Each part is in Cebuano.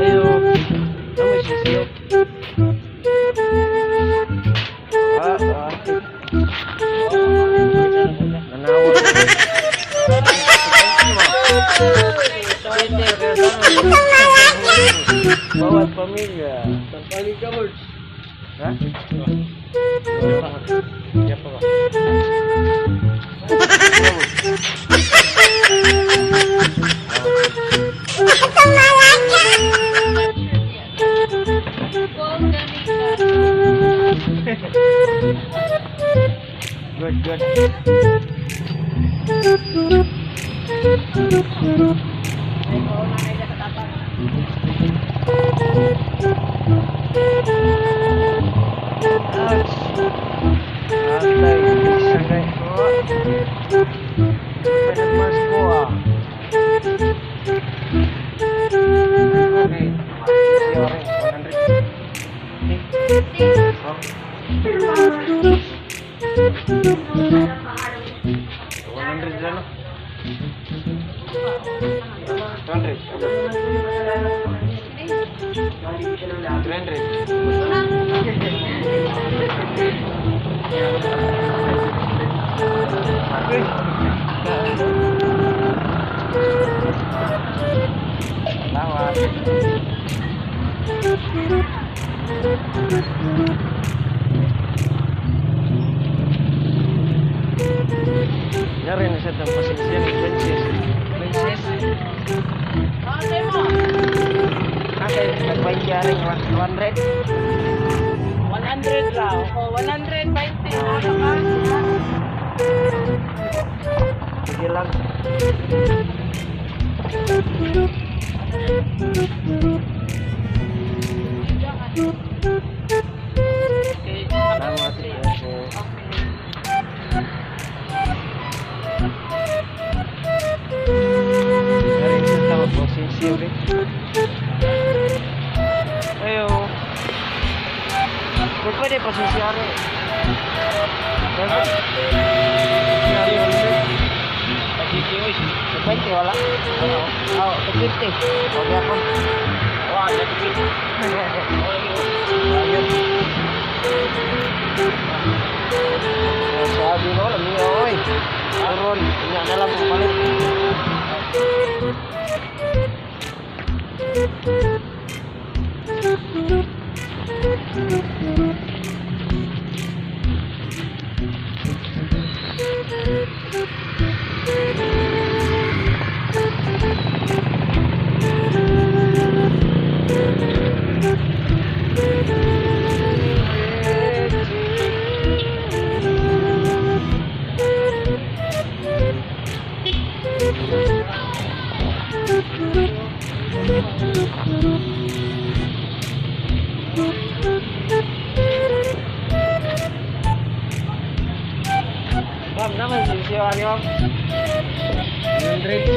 Ayo. Tama sisiyo. Ah, ah. Nanawa. Bawat pamilya. Pampaling ka, Words. Ha? Ya pa ba? Good, good. Ouch. Atay, sagay ko. Pinagmas ko ah. Okay. Sisiyo rin, 100. Oh. 100 lang, no? 200. 300. Salamat. Yari na siya itong pasensya ni Princess. Princess? Okay, nag-20 rin, 100. 100 raw. O, 120. Ano ka? Sige lang. Okay. Salamat, Princess. Yari na siya itong pasensya rin. Ayo. Kung pwede, pasensya rin. Pwede? Yari, 100. 20, wala. Oh, 50. Okay ako. Wah, jadi Oh, sabi no, lami oy. Turon, nya na lang kung palit. Ma'am, naman sisiyo ani ma'am. 150.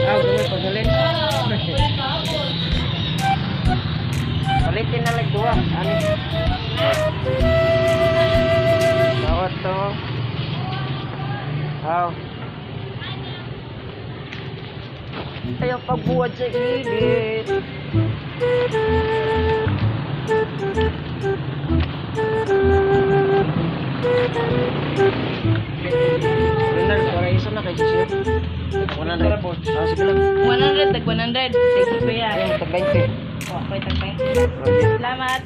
Ah, gamay pasalin. Palitin na lang duha ani. Dawat to. Aw. Ayaw pagbuhat sa init. Leonard, para isa na kay sisiyo. 100. Ah, sige lang. 100, tag 100. Thank you, kuya. Ayun, tag 20. O, okay, tag 20. Salamat.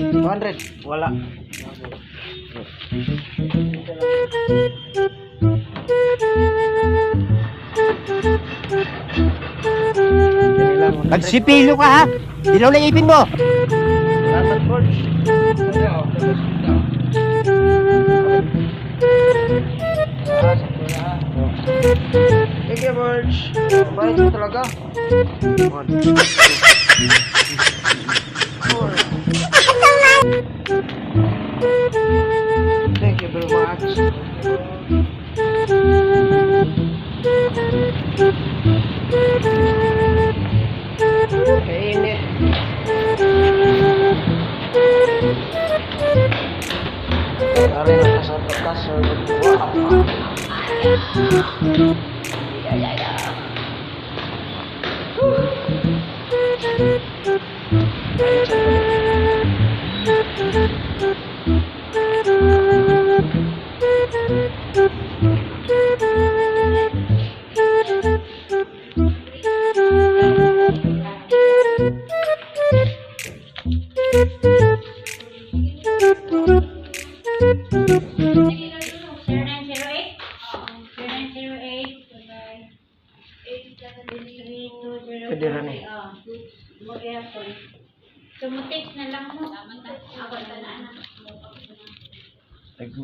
200. Wala. Nagsipilo ka ha! Dilaw na ipin mo! Salamat, Coach. Ah, sakto na. Thank you, Coach. Bayad mo talaga. One, two, three, four. Thank you very much. Kainit. 0908? 0908. Pwede rin eh. Tumutik na lang mo. Ako na na. Nag-